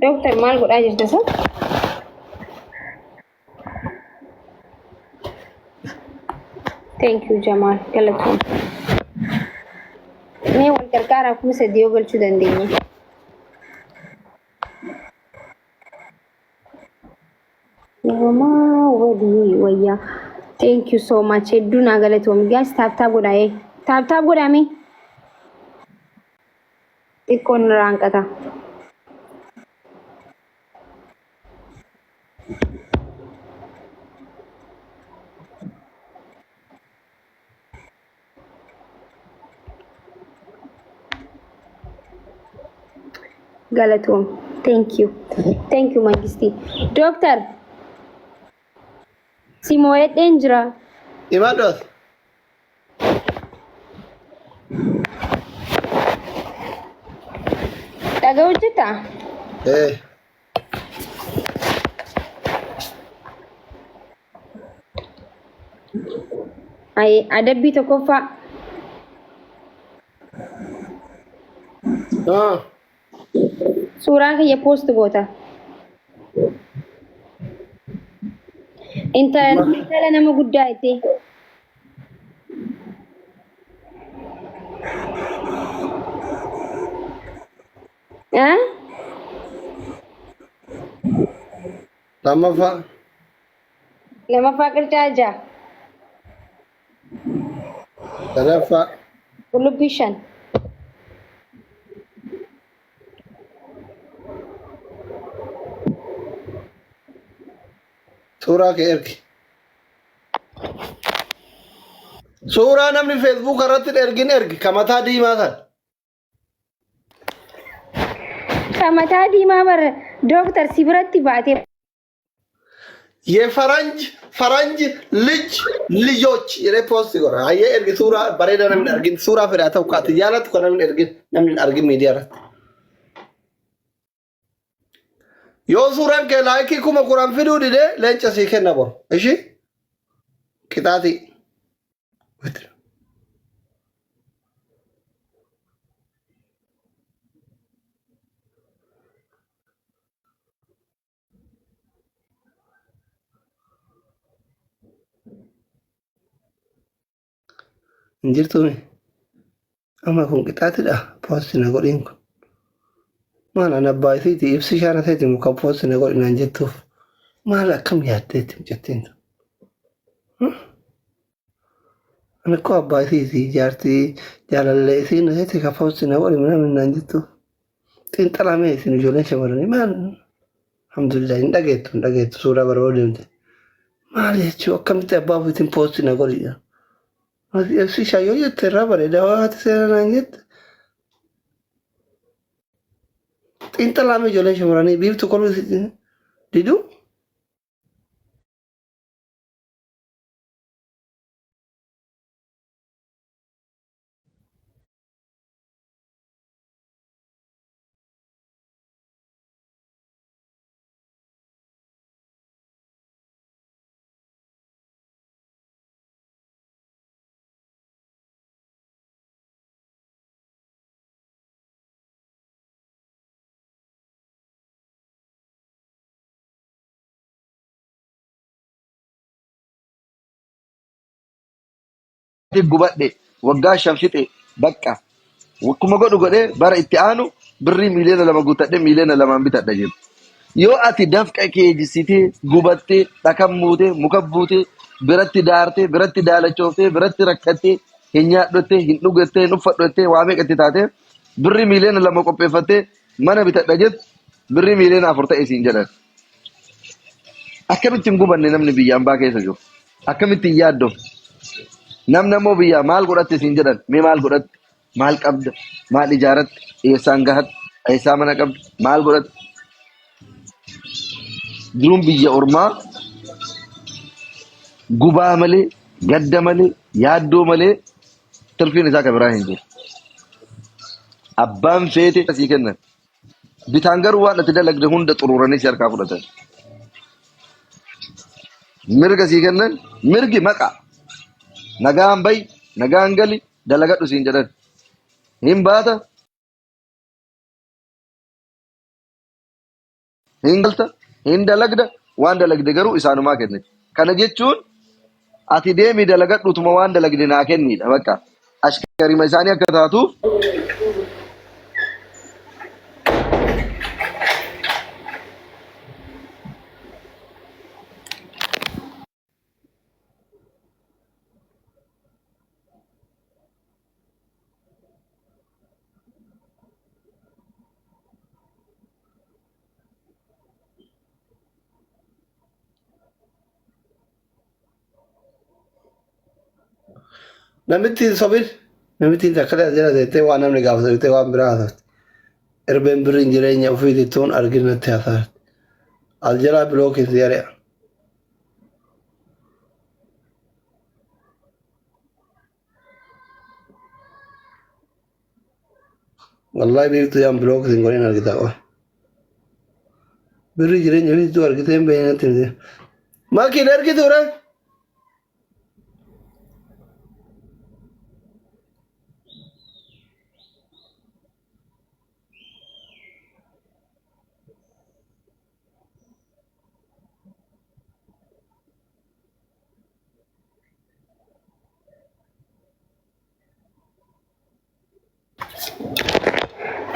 Dooktar maal godhaa jirta sa? Thank you Jamaal galatoom. Mee wal gargaaraa 3000 yoo galchuu dandeenye. Uumamaa walii wayyaa. Thank you so much. Hedduu naa galatoomi. Guys tap tap godhaa ee. Tap tap godhaa mee. Xiqqoon irraa hanqata. Galatoom. Thank you. Thank you Mangistii. Dooktar. Si moo'edheen jira. Himadhu as. Dhaga'u jirtaa? Ee. Ayi, adabbii tokkoffaa Ah. suuraa kiyya poost goota. Intala intala nama guddaa jettee. Eh? Lammaffaa. Lamaffaa qircaa ja'a. Sadaffaa. Qullubbii 5. Suuraa kee ergi. Suuraa namni feesbuuka irratti hin ergin ergi ka mataa diimaa san. Ka mataa diimaa bar dooktar si biratti baatee Ye faranj faranj lij lijoch jedhee poosti godha. Hayyee ergi suuraa bareeda namni hin argin suuraa fedhaa ta'u kaati jaalatu kan namni hin ergin namni hin argin miidiyaa irratti. Yoo suuraan kee laayikii 10,000 fiduu dide leenca sii kenna boru. Ishi qixaatii. Hin jirtuumi. Amma kun qixaatidha. Poosti na godhiin kun. Maal an abbaa isiiti ibsi shaana seeti muka poosti na godhi naan jettuuf. Maal akkam yaaddeetti mucattiin tun. Ani koo abbaa isiiti jaartii jaalallee isiin na seeti ka poosti na godhi minaamin naan jettuuf. Xiinxalamee isin ijoolleen shamarranii maal alhamdulillah hin dhageettu hin dhageettu suuraa barbaadu deemte. Maal jechuu akkamitti abbaa ofiitiin poosti na godhi jedha. Ibsi shaayoo jette irraa bareeda haati seera naan jette. Xiinxalaame ijoolleen shamarranii biiftu koluu diduu. Gubadhe waggaa 5 fixe bakka wakkuma godhu godhee bara itti aanu birrii 2 miiliyoona guuttadhe 2 miiliyoonaan bitadha jedhu. Yoo ati dafqa kee jissitee gubattee dhakan muutee muka buutee biratti daartee biratti daalachooftee biratti rakkattee hin nyaadhottee hin dhugattee hin uffadhottee waa meeqatti taatee birrii 2 miiliyoona qopheeffattee mana bitadha jettu birrii 4 miiliyoona ta'e siin jedhan. Akkamitti hin gubanne namni biyya ambaa keessa jiru? Akkamitti hin yaaddof? Namni ammoo biyyaa maal godhatte siin jedhan mee maal godhatte? Maal qabda? Maal ijaaratte? Eessaan gahatte? Eessaa mana qabda? Maal godhatte? Jiruun biyya ormaa gubaa malee, gadda malee, yaaddoo malee tirfiin isaa kan biraa hin jiru. Abbaan feete sii kennan. Bitaan garuu waan ati dalagde hunda xuruuranii si harkaa fudhatan. Mirga sii kennan mirgi maqa. Nagaan bayi, nagaan gali, dalagadhu siin jedhan. Hin baata. Hin galta, hin dalagda, waan dalagde garuu isaanumaa kennite. Kana jechuun ati deemii dalagadhutuma waan dalagde naa kenniidha bakka. Ashkarima isaanii akka taatuuf. Namitti hin sobin. Namitti takka jala teettee waan namni gaafatu jettee waan biraa haasofti. Erbeen birriin jireenya ofiitti tuun arginatti haasofti. As jalaa bilookiin si ari'a. Wallahi beektu yaan bilook sin godhin argita qofa. Birri jireenya ofiitti argitee hin beekne natti miti. Makiin argitu re?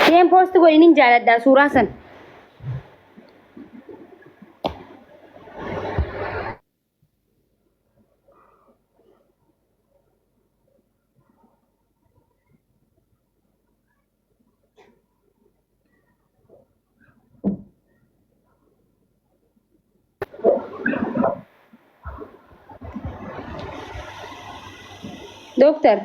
Isheen poosti godhin hin jaaladha suuraa san. Dooktar,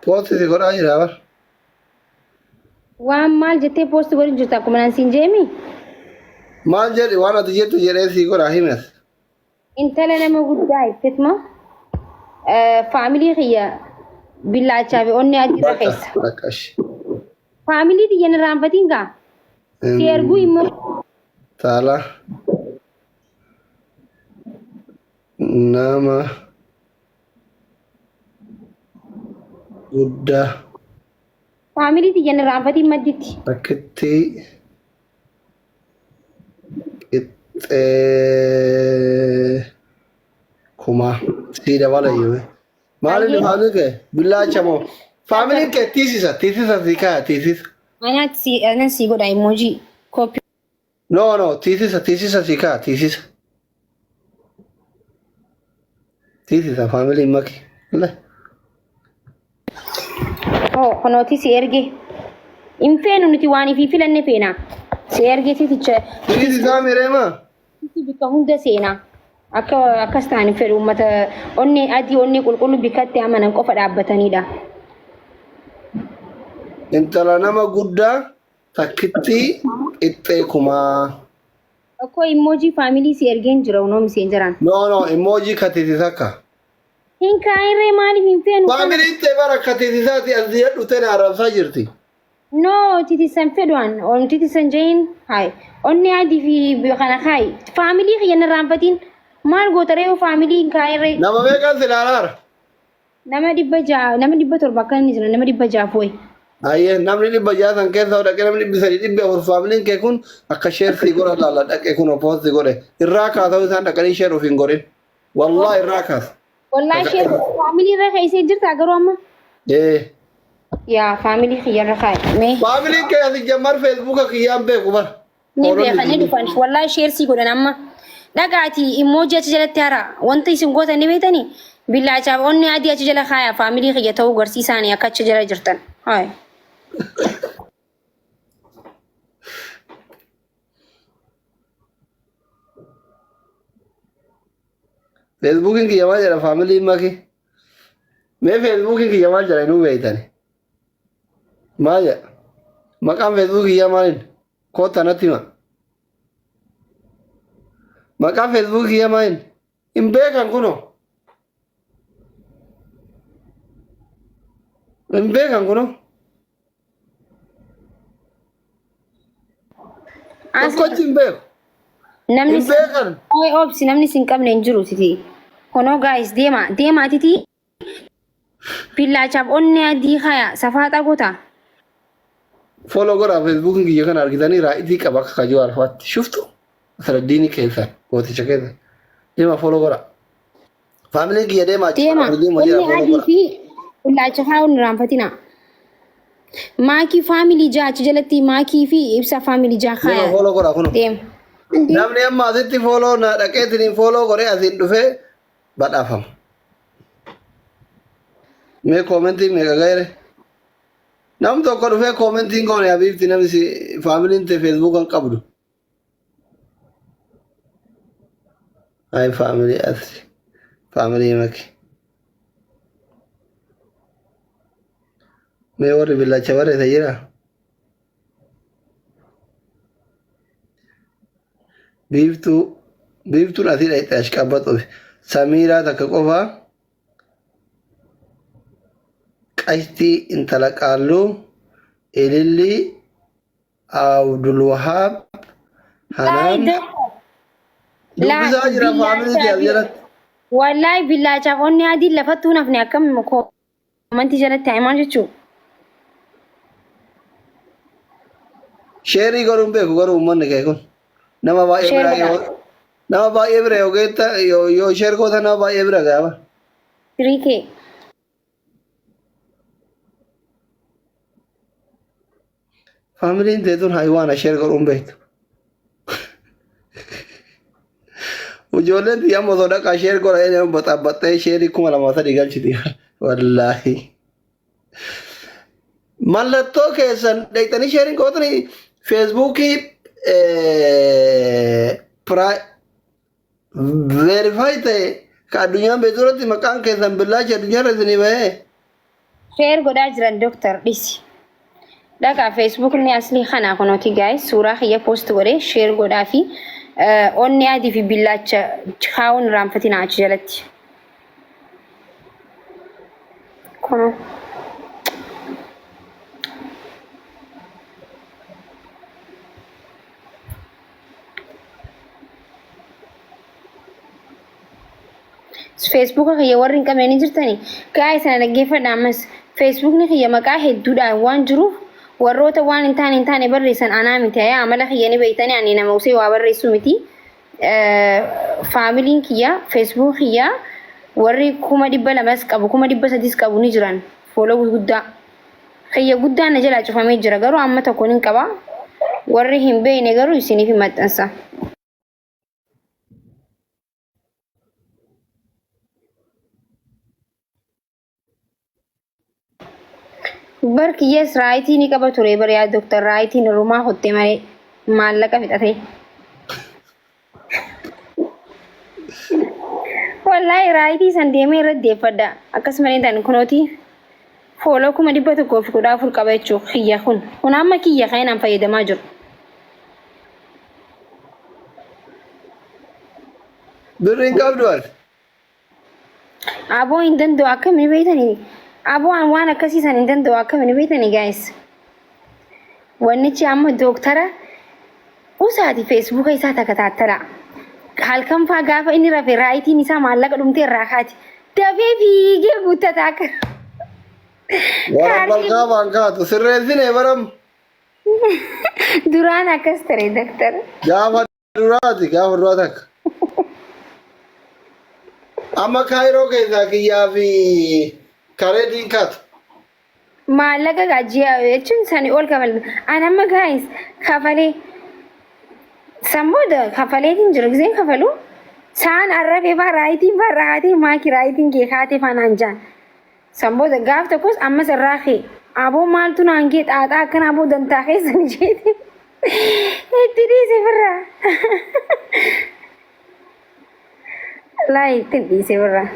Poosti si godhaa jira bar. Waan maal jettee poosti godhin jirta akkuma naan siin jeemi? Maal jedhi waan ati jettu jedhee sii godhaa himes. Intala nama guddaa jettetma faamilii kiyya billaachaa fi onnee adii irra Bakka keessa. bakka ishee. Faamilii tiyya hin irraanfatiin gaa. Si erguu immoo Tala nama guddaa faamilii tiyya hin irraanfatiin madditti. takkitti qixxee kumaa sii dabala iyyuu. Maal inni Baay'ee. faamilii kee billaacha moo? Faamiliin kee tiisisa tiisisa sii kaaya tiisisa. Anaatti si anan si godha emoji koppii. No no tiisisa tiisisa sii kaaya tiisisa. Tiisisa faamiliin maki. Le. Oh kunooti si erge. Hin feenu nuti waan ifii filanne feena. Si erge titicha Tiisisaa mireema. titi bikka hunda seenaa. Akka akkas ta'an hin fedhu uummata onnee adii onnee qulqulluu bikkatti amanan qofa dhaabbatanidha. Intala nama guddaa takkittii qixxee kumaa. Okkoo immoojii faamilii si ergeen jira unoo miseenjaraan. No no immoojii katiisisakka. Hin kaa'inree maaliif hin feenu kana? Faamiliin tee bara katiisisaati as jedhu tee na arrabsaa jirti. No titisan fedhu an on titisan jahin haay onnee adii fi kana kaay faamilii kiyya hin irraanfatiin maal goota ree yoo faamilii hin kaa'inree. Nama meeqan si ilaalaara? Nama 600 nama 700 akka inni jira nama 600 wayi. Ayyee namni 600 san keessa dhaqee namni 300 400 faamiliin kee kun akka sheer sii godhan laalla dhaqee kun poosti godhe irraa kaasa'uu isaan dhaqanii sheer of hin godhin. Wallahi irraa kaasa. Wallahi sheer faamilii irra keessee jirta garuu amma. Ee. Yaa faamilii kiyya irra kaa'e mee. Faamiliin kee asi jammar feesbuuka kiyyaan beeku bara. Ni Hoolonni beekan ni dhufan wallahi sheer sii godhan amma. Dhagaati immoo achi jalatti hara wanta isin gootan ni beektanii billaachaaf onnee adii achi jala kaaya faamilii kiyya ta'uu garsiisaanii akka achi jala jirtan. Hayi. Feesbuukiin kiyya maal jedha faamiliin maki. Mee feesbuukiin kiyya maal jedha inuu beektani. Maal jedha? Maqaan feesbuukii kiyyaa maaliin? Koottaa natti hima. Maqaan feesbuukii kiyyaa maaliin? Hin beekan kunoo. Hin beekan kunoo. Asli Tokkochi hin beeku. namni Hin beekan. Oi obsi namni sin qabne hin jiru titi. Kunoo guys deema deema titi. Billaachaaf onnee adii kaya safaaxaa goota. Follow godhaa Feesbuukiin kiyya kana argitanii raa'itii qaba akka kajoo alfaatti. Shuftu asraddiinii keessan gooticha keessan. Deema follow godhaa. Faamiliin kiyya deemaa achi Deema afur deema jira onnee follow adii godhaa. fi billaacha kaa'uun hin irraanfatina. Maakii faamilii ja'a achi jalatti maakii fi ibsa faamilii ja'a Deema kaya. follow godhaa kunoo. Deema. Namni amma asitti follow na dhaqeetiin follow godhee asiin dhufee badhaafama. Mee koomentii meeqa gahere? Nam tokko dhufee koomentiin goone habiibti namni si faamiliin tee feesbuukan qabdu. Ay faamilii asli faamilii maki. Mee warri billacha barreessa jira? Biiftuu biiftuun asii dhaqxe ashqabbaxuuf Samiiraa takka qofaa Qashtii intala qaalluu Ilillii Abdulwahaab Wallahi Hanaan doktor. Laa dubbisaa jira faamilii billaacha tiyaaf jalatti. wallahi billaachaaf onnee adiin lafattuu nafne akkam koomantii jalatti haa himaan jechuu. Sheerii godhuun beeku garuu uummanni kee kun nama baay'ee Sheer biraa godhaa. yoo nama baay'ee bira yoo geetta yoo yoo sheer goota nama baay'ee bira gaaba. 3K. Faamiliin tee tun haywaana sheer godhuun beektu. Ijoolleen tiyya amma osoo dhaqaa sheer godha jedhee baxaabbaxxee sheerii 2003 galchiti. Wallaahi. Mallattoo keessan dhaqxanii sheeriin gootanii feesbuukii verify ta'e ka addunyaan beektu irratti maqaan keessan billaachi addunyaa irra isinii bahee. Sheer godhaa jiran doktar dhisi. Dhaqaa feesbuukni aslii kanaa kunooti gaayis suuraa kiyya poost godhee sheer godhaa fi onnee adii fi billaacha kaa'uun irraanfatinaa achi jalatti. Kunoo. Feesbuuka kiyya warri hin qabne ni jirtani. Gaa'ee sana dhaggeeffadha ammas. Feesbuukni kiyya maqaa hedduudhaan waan jiruuf warroota waan hin taane hin taane barreessan anaa miti. Ayaa amala kiyya ni beektani ani nama usee waa barreessu miti. Faamiliin kiyya feesbuuk kiyya warri 200,000s qabu 300,000s qabu ni jiran. Fooloo gurguddaa. Kiyya guddaan na jalaa cufamee jira garuu amma tokko nin qaba. Warri hin beekne garuu isiniif hin maxxansa. Bar kiyyas raayitii ni qaba ture bar yaa doktar raayitiin rumaa hotte malee maallaqa fixate. Wallaahi raayitii san deemee irratti deeffadha. Akkasumallee tan kunooti fooloo 114,000 qaba jechuudha kiyya kun. Kun amma kiyya kan inaan fayyadamaa jiru. Birri hin qabdu ati. Aboo hin danda'u akkamiin beektanii? Aboo an waan akkasii san hin danda'u akkamiin beektanii guys? Wannichi amma dooktara usaati feesbuuka isaa takka taattala. Halkan faa gaafa inni rafe raayitiin isaa maallaqa dhumtee irraa kaati. Dafee fiigee guuttata akka. Warra Kaardii balkaa baan kaatu sirreessine baram duraan akkas ture doktara. gaafa duraati gaafa duraa takka. Amma kaayiroo keessaa kiyyaa fi kareediin kaatu. Maallaqa gaa ji'a jechuun sani ol kafalme. An amma guys kafalee san booda kafaleetiin jira giseen kafalu saan arrafee faa raayitiin faa raatee maaki raayitiin kee kaatee faa naan jaan. San booda gaaf tokkos ammas irraa kee aboo maaltu naan gee xaaxaa akkana aboo dantaa keessan jeete itti dhiise firraa. Laa itti dhiise firraa.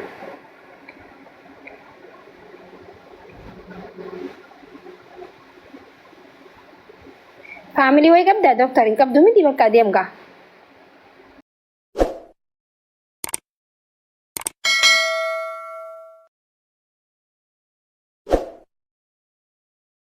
Faamilii wayii qabdaa dooktar hin qabdu miti bakka adeem gaa.